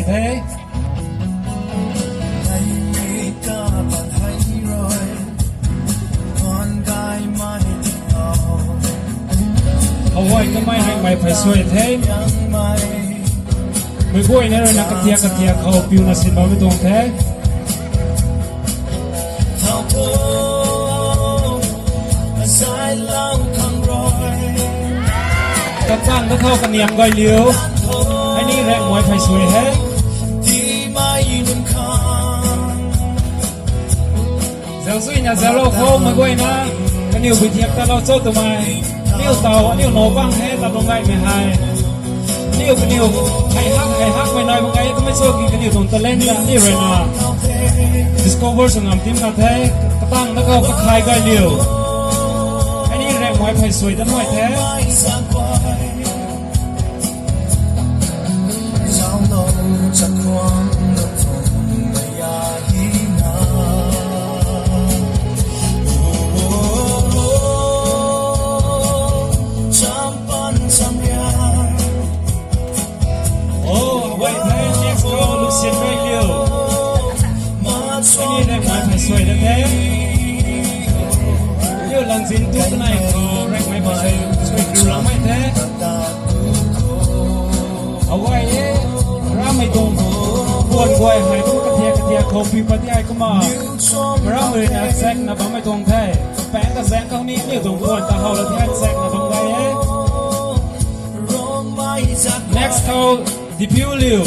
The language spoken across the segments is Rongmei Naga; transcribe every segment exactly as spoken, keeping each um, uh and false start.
the. Aguay kamei Rengmei phey suai the. Meic guayna rui na kathiak kathiak khou piuna sin bammei tuang the. Katang da khou kaniam gay liu. Ai ni Rengmei phey suai he. Zauzuina zaulou khou meic guayna, kaniw bui thiak ta lou cho twmei. Aniu tau, aniu now bang he, ta bang gaymei hei. Aniu kaniw, hei hak, hei hakmei nai bang gay, kamei cho ki kaniw tuang talent ta aniu rui na discover sw ngam tim na the, katang da khou kakhai gay liu. Ai ni Rengmei phey suai da nuai the. Oh, wait, next go, Lucian Rey Liu. Ai ni Rengmei phey suai da the. Liu langzin tu kanei khou Rengmei phey suai, suai kriu lamei the. Aguay e, ramei tuang puan guay hei kum kathiak kathiak khou piu pat di hei kumna. Ramei rui na zaengna bammei tuang the. Paeng kazaeng khou ni aniu tuang puan ta how la the, zaengna bam gay e. Next khou, Dipiu Liu.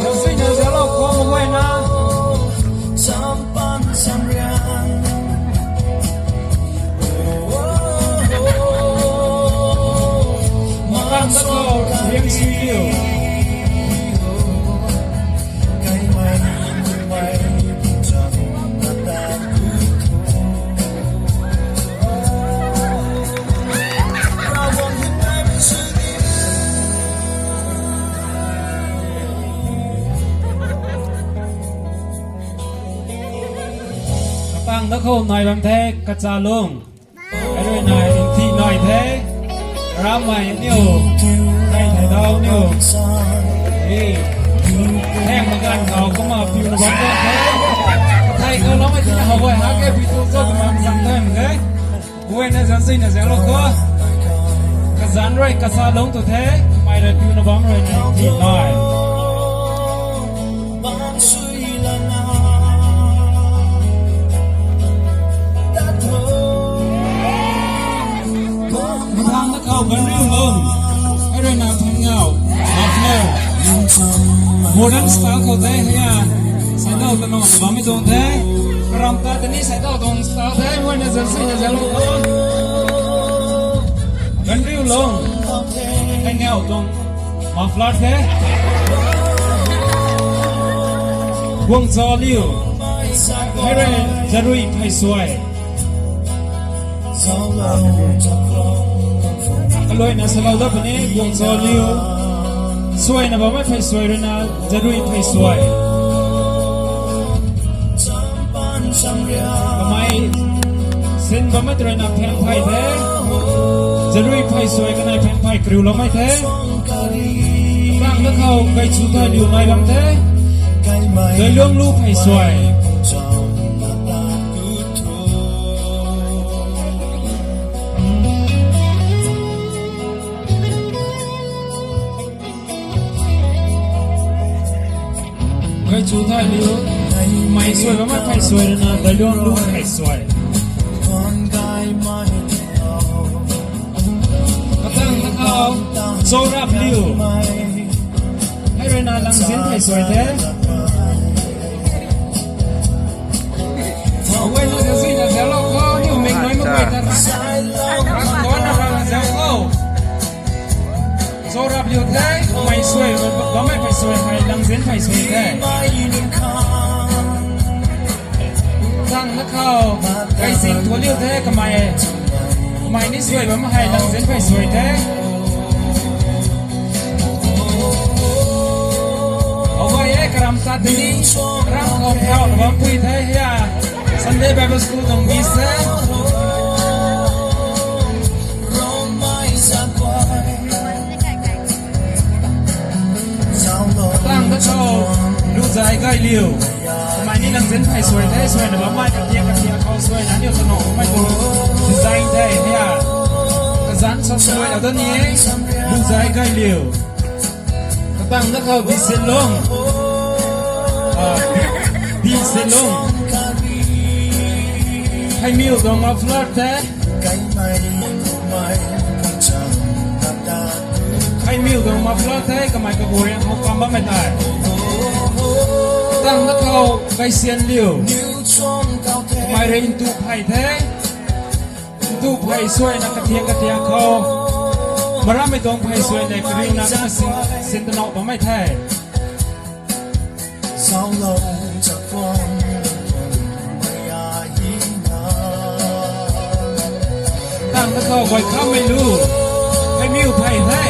Zauzuina zaulou khou meic guayna. Katang da khou Riang Sui Liu. Katang da khou nai bam the, Kachalung. Ai rui na nthi nai the. Ramei niu, kai thei dau niu. E, heng maganv khou kumna piuna bam the. Thei khou loumei tina how guay hak e, pi tu cho twmei zang the mak ge. Guayna zauzuina zaulou khou. Kazanc rui Kachalung tu the, mei rui piuna bam rui na nthi nai. Mathang da khou Ganriulung. Ai rui na Phangngau. Muffler. Modern style khou the hei a. Saidaw ta nung na bammei tuang the. Karam ta tani saidaw tuang style the. Guayna zauzuina zaulou khou. Ganriulung. Phangngau tuang muffler the. Guangzaliu. Hei rui Jarui phey suai. Kaluaina salou dat puni, Guangzaliu. Suaina bammei phey suai rui na, Jarui phey suai. Kamei sin bammei rui na Pheng phey the. Jarui phey suai kanei Pheng phey kriu loumei the. Katang da khou Gaychu Thailiu nai bam the. Gayluanglu phey suai. Gaychu Thailiu, mei suai bammei phey suai rui na, Gayluanglu phey suai. Katang da khou, Chorap Liu. Hei rui na Langzin phey suai the. Aguayna zauzuina zaulou khou, niu mei nai mak guay ta. Rang kona rang zau khou. Chorap Liu the, mei suai, bammei phey suai hei, Langzin phey suai the. Katang da khou, Gayzingthualiu the, kamei, kamei ni suai bam hei, Langzin phey suai the. Aguay e, karam ta tini, karam khou pheyna bampui the hia. Sunday Bible School tuang miss the. Zai Gailiu. Kamei ni nang zin phey suai the, suaina bammei, katia katia khou suaina aniu ta nowmei tuang design the, hia. Kazanc sa suai la da ni, Luzai Gailiu. Katang na khou Disinlung. Ah, Disinlung. Kaimiu tuang muffler the. Kaimiu tuang muffler the, kamei kabu riang khou kam bammei tei. Katang na khou Gaisianliu. Kamei rui ntu phey the. Ntu phey suaina katia katia khou. Marammei tuang phey suai le kariuna na sin, sin tanow bammei the. Katang na khou Guaikhammeilu. Kaimiu phey the.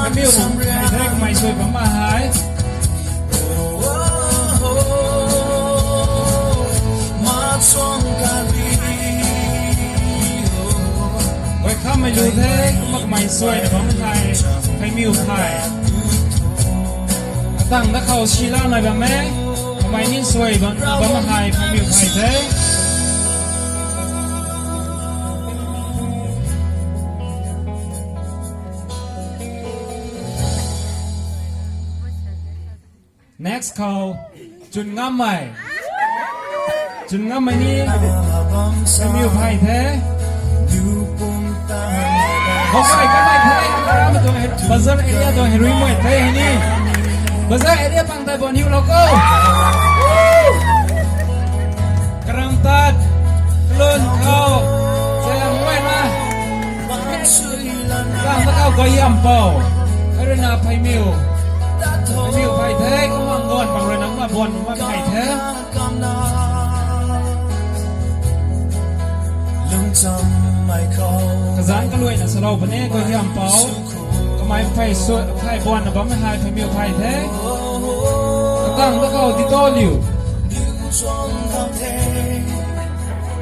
Kaimiu phey the, kamei suai bammei hei. Guaikhammeilu the, kumna kamei suaina bammei hei, Kaimiu phey. Katang na khou Sila nai bam e, kamei ni suai bam, bammei hei, Kaimiu phey the. Next khou, Chunngammei. Chunngammei ni, Kaimiu phey the. Hokai kamei the, Bazaar area tuang hei rui mei the hei ni. Bazaar area pang tei bam niw lou kho. Karamtat, Lun khou, Zayangluaina. Katang na khou Gayhiampou. Hei rui na Pheimiu. Pheimiu phey the, kumna Ngaanpang rui na kumna Buan kumna phey the. Kazanc kaluaina salou puni, Gayhiampou. Kamei phey suai, phey Buanna bammei hei Pheimiu phey the. Katang na khou Ditoliu.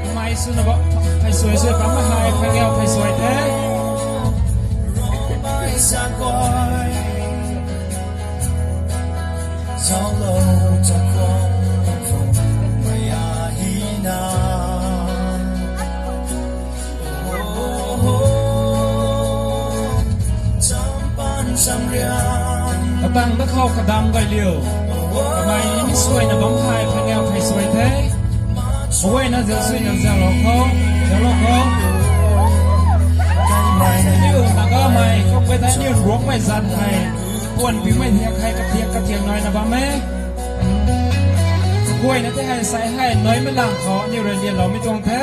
Kamei swna bam, phey suai suai bammei hei Pheimiu phey suai the. Katang na khou Kadam Gailiu. Kamei ni suaina bam hei Pheimiu phey suai the. Aguayna zauc suina zauclou kho, zauclou kho. Aniu Nagamei, kumna tei aniu Ruangmei zat hei. Puanpiumei thiak hei kathiak kathiak naina bam e. Guayna tei hei sai hei naimei lang khou aniu rui lianloumei tuang the.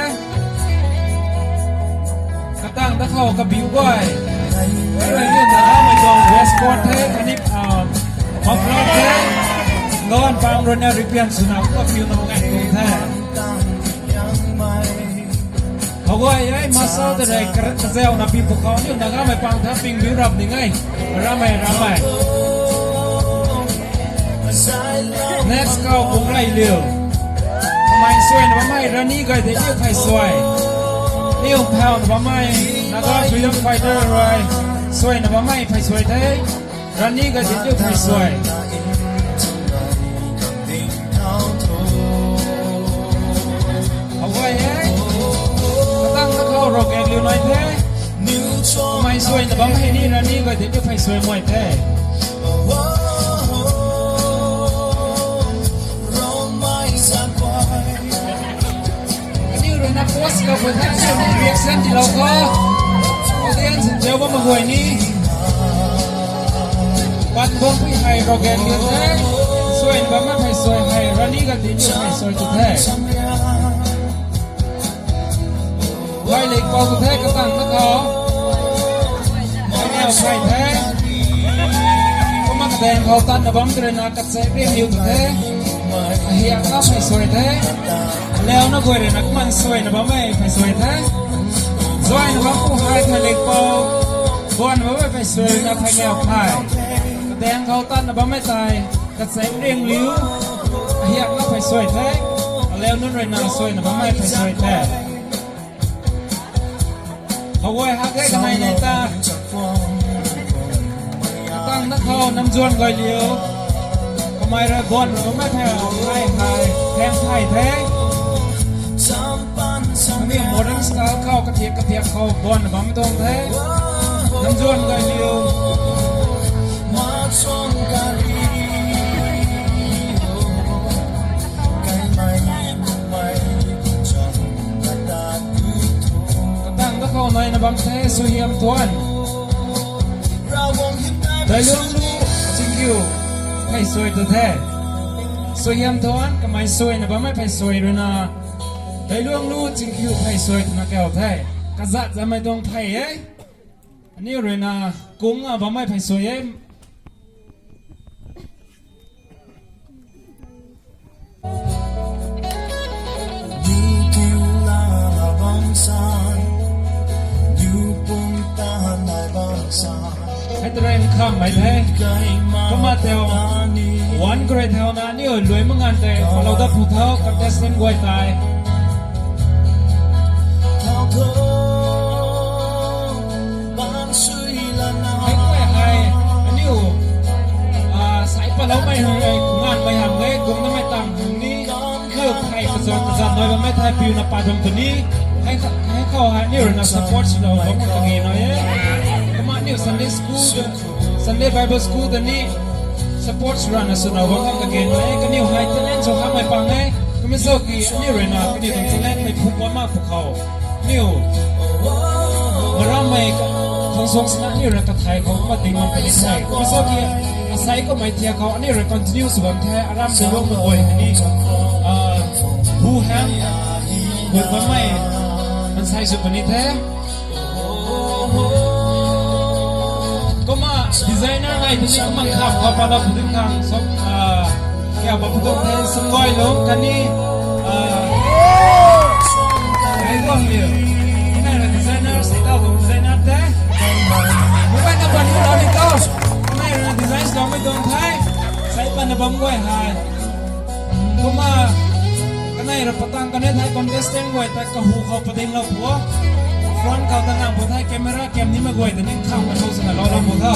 Katang na khou Kabiu guay. Rui ni Nagamei tuang waistcoat the, khatni, ah, muffler the. Ngaanpang rui na ripian swna Kabiu na ngai tuang the. Hou guay e, masa ta rei kazauhna pi pwkhou niu Nagamei pang tha ping biu rap ni ngai. Ramei, ramei. Next khou Pungrailiu. Kamei suaina bammei Rani Gaidinliu phey suai. Niu pheyna bammei Naga Freedom Fighter rui suaina bammei phey suai the. Rani Gaidinliu phey suai. Hou guay e. Katang na khou Rokekliu nai the. Kamei suaina bam hei ni Rani Gaidinliu phey suai mei the. Aniu rui na post lou khou the, aniu reaction tiilou kho. Audience nzian bammei guay ni. Patbungpui hei Rokekliu the. Suaina bammei phey suai hei Rani Gaidinliu phey suai tu the. Gaylikpou tu the katang na khou. Aniu phey the. Kumna kadaeng khou tatna bam tu rui na Kachaekriangliu tu the. Ahiakna phey suai the. Leuna guay rui na kumna suaina bammei phey suai the. Suaina bam pu hei Gaylikpou. Buanna bammei phey suai na Pheyniauphey. Kadaeng khou tatna bammei tei Kachaekriangliu. Ahiakna phey suai the. Aleu nunc rui na suaina bammei phey suai the. Hou guay hak e kanei nei ta. Katang na khou Namzuan Gailiu. Mei rui buan bammei thei, thei, thei, thei, thei the. Nangniw modern style khou, kathiak, kathiak khou buan bam tuang the. Namzuan gay liu. Katang da khou naina bam the, Suaihiam Thuan. Dailuang Lu Chingkiu phey suai tu the. Suaihiam Thuan, kamei suaina bammei phey suai ruina. Dailuang Lu Chingkiu phey suai twna kau the. Kazat zamei tuang phey e. Aniu ruina kung a bammei phey suai e. Hei tei rui nkhamhmei the. Kumna tei, one grade thauna aniu lui mangan tei palou dat phu tho, contestant guay tei. Hei kuay hei, aniu, ah, sai paloumei hang e, nganvmei hang e, guang namei tang hang ni, aniu phey kazat kazat nai bammei thei piuna pat bam puni, hei kha-, hei khou hei aniu ruina support swlou bam kage nai e. Kumna aniu Sunday school, Sunday Bible School ta ni support swrana swlou bam kage nai e. Kaniw hei talent sw hamei pang e. Kumna sw ki aniu ruina kaniw tuang talent mei phu bam mak pwkhou. Aniu marammei khang suang sina aniu rui kathai khou kumna ding bam puni the. Kumna sw ki asai kummei thiak khou aniu rui continue sw bam the, aram sw bam mak guay ni. Ah, bu hang, bu bammei, mansei sw puni the. Kumna designer nai tuni kumna kham khou palou phu ding khang, so, ah, kau bam phu tuang the, Sumgay Lung khatni, ah, Kailuang Liu. Kamei rui designer, sei tau tuang designer the. Mobile number ni rau ni tho. Kamei rui design swloumei tuang the. Sei patna bam guay hei. Kumna, kanei rui patang kanei thei contestant guay tei kahu khou padinglou pw o. Front khou ta ngang pw thei camera cam nimei guay ta ni khang khou swna loulou pw tho.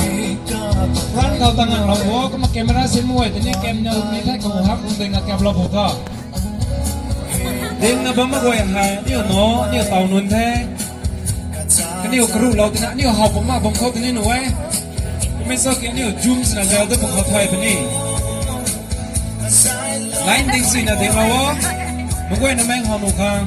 Front khou ta nganglou pw o, kumna camera sinmei guay ta ni cam nau ni thei kahu hang khou ding a kaplou pw tho. Dingna bammei guay hei, aniu no, aniu taw nunc the. Kaniw karuhlou tina, aniu how pw mak bam khou tini nu e. Kumna sw ki aniu zoom swna zau dat pw khou thay puni. Line ding swna dinglou o. Meic guayna meng how nu khang.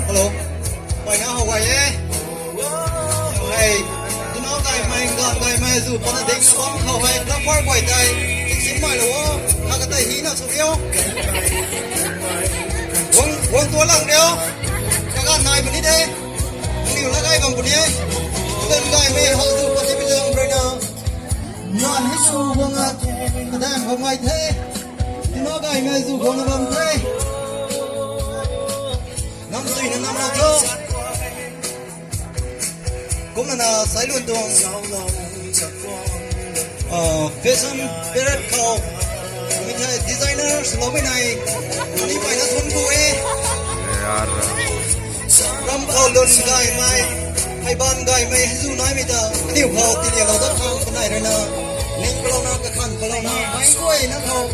Hello. Pai na how gay e. Hei, tuna gaymei, ganv gaymei zu pana ding bam khou hei, number guay tei, tingsim mai lou o, na katei hi na sw rio. Guang, guang tua lang rio. Kaganv nai puni de. Niw la gay bam puni e. Tun gaymei how zu pati pi lang rui na. Ngan hi su guang a, kadan khou mai the. Tuna gaymei zu guang na bam the. Nam sui na nam na cho. Kumna na sai lun tuang, ah, fashion parade khou mi thei designer swloumei nai, ni pai na thun ku e. Ram khou lun gaymei, hei ban gaymei, hei zu naimei ta, aniu khou tilialou dat khang kanei rui na, ning palouna, kakhan palouna, mei guay na khou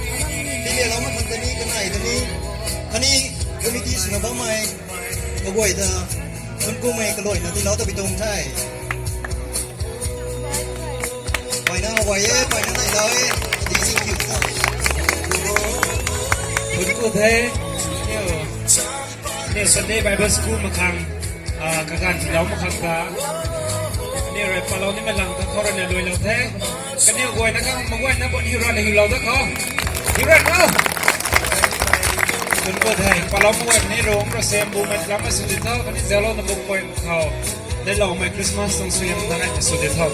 tilialou mak khang tani, kanei tani, khatni committee swna bammei, kaguay ta, thun kumei kaluaina tiilou ta bi tuang the. Paina guay e, paina nai lou e, di si kiu ta. Thun ku the, niw, niw Sunday Bible School mak khang, ah, kaganv tiilou mak khang ta. Niw rui palou nimei lang ta khou rui na luailou the. Kaniw guay na khang, meic guay na bun hiu rui na hiulou da khou. Hiu rui na. Tun pu thei palam guay ni rung ra sem bumei lam sw di tho, khatni zalouna buk pui khou dailoumei Christmas tuang suaihiam ta nai sw di tho.